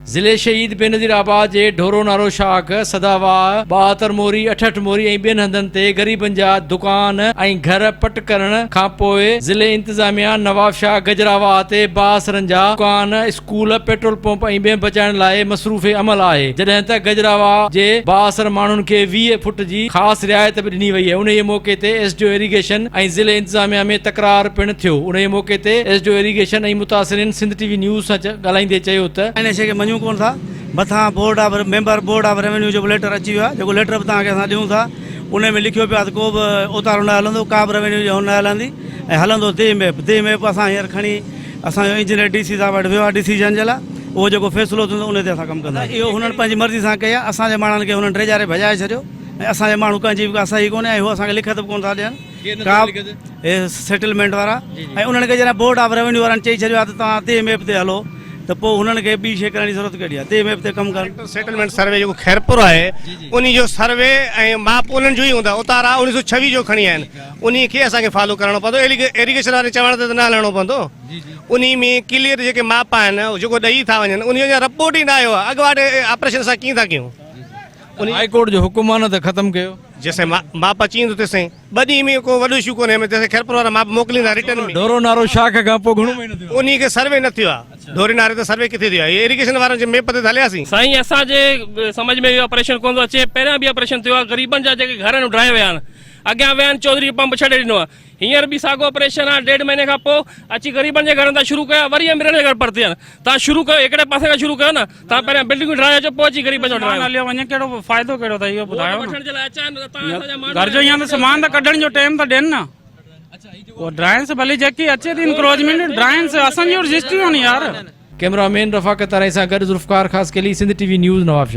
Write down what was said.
ضلعي شهيد بينظير آباد جي ڍورو نارو شاخ، سدا واهه، 72 موري، 68 موري ۽ ٻين هنڌن تي غريبن جا دڪان ۽ گهر پٽ ڪرڻ کانپوء ضلعي انتظاميا نوابشاهه گجرا واهه تي بااثرن جا دڪان، اسڪول، پيٽرول پمپ ۽ ٻين بچائڻ لاء مصروف عمل آهي جڏهن ته گجرا واهه جي بااثر ماڻهن کي 20 فٽ جي خاص رعايت به ڏني وئي انهيء موقعي تي ايس ڊي او ايريگيشن ۽ ضلعي انتظاميا ۾ تڪرار پڻ ٿيو انهيء موقعي تي ايس ڊي او ايريگيشن ۽ متاثرين سنڌ ٽي وي نيوز سان ڳالهائيندي چيو ته. ان شيء کي مڃون ڪونه ٿا. مٿان board of member board of revenue جو به ليٽر اچي ويو آهي جيڪو ليٽر به توهان کي اسان ڏيون ٿا ان ۾ لکيو پيو آهي ته ڪو به اوتارو نه هلندو ڪا به روينيو جي هن نه هلندي ۽ هلندو ديهه ميپ ديهه ميپ اسان هينئر کڻي اسان جو انجنيئر ڊي سي صاحب وٽ ويو آهي ڊسيزن جي لاء اهو جيڪو فيصلو ٿيندو ان تي اسان ڪم ڪنداسين. اهو هنن پنهنجي مرضي سان ڪئي آهي اسان جي ماڻهن کي هنن ڊيڄاري ڀڄائي ڇڏيو ۽ اسان جي ماڻهو ڪنهن جي به ڪا صحيح ڪونهي ۽ هو اسان کي لکت به ڪونه ٿا ڏين ڪا هي سيٽلمينٽ وارا ۽ انهن کي جڏهن بورڊ آف روينيو وارن چئي ڇڏيو آهي ته توهان تي ميپ تي هلو ته پوء هنن کي ٻي شيء ڪرڻ جي ضرورت ڪهڙي آهي تي ميپ تي ڪم ڪرڻ. سيٽلمينٽ سروي جيڪو خيرپور آهي انهي جو سروي ۽ ماپ انهن جو ئي هوندو آهي اتارا اڻويهه سو ڇويهه جو کڻي آيا آهن انهي کي اسان کي فالو ڪرڻو پوندو ايريگيشن وارن چوڻ تي ته نه هلڻو پوندو انهي ۾ ڪليئر جيڪي ماپ آهن جيڪو ڏئي ٿا وڃن انهي جو اڃا رپورٽ ئي نه آيو آهي اڳواٽ آپريشن اسان ڪيئن ٿا ڪيون انهي هائي ڪورٽ جو حڪم آهي نه ته ختم ڪيو. جيسين ماپ اچي ويندو تيسين ٻه ڏينهن ۾ ڪو وڏو اشو ڪونهي تيسين خيرپور وارا ماپ موڪليندا رٽن ۾. ڍورو نارو شاخ کان پوء گهڻو مهينو ٿيو آهي. انهي کي سروي نه ٿيو آهي. ڍوري ناري تي سروي ڪٿي ٿيو آهي. هي ايريگيشن وارن جي ميپ تي ته هلياسين. سائين اسان جي سمجهه ۾ اهو آپريشن ڪونه ٿو اچي پهريان به آپريشن ٿيو آهي غريبن جا جيڪي گهر آهن اڏرائي ويا آهن اڳيان ويا آهن چوڌري پمپ ڇڏي ڏنو آهي هينئر به ساڳو آپريشن آهي ڏيڍ مهيني کان پوء اچي غريبن جي گهرن تان شروع ڪيا وري اميرن جي گهر پرتي آهن تان شروع ڪيو هڪڙي پاسي کان شروع ڪيو نه تان پهريان بلڊنگون ٺهرائي اچو پوء اچي غريبن جو سامان ٺهرايو. هليو وڃي ڪهڙو فائدو ڪهڙو اٿئي اهو ووٽ ٻڌايو نه وٺڻ جي لاء اچا آهن تان اسان جا ماڻهو گهر جو يا ته سامان ته ڪڍڻ جو ٽيم ته ڏين نه پوء ڊرائنس ڀلي جيڪي اچي ٿي انڪروچمينٽ ڊرائنس اسان جي رجسٽري هوني يار. ڪئميرا مين رفاقت آرائين سان گڏ Zulfiqar Khaskheli, Sindh T V news, Nawabshah.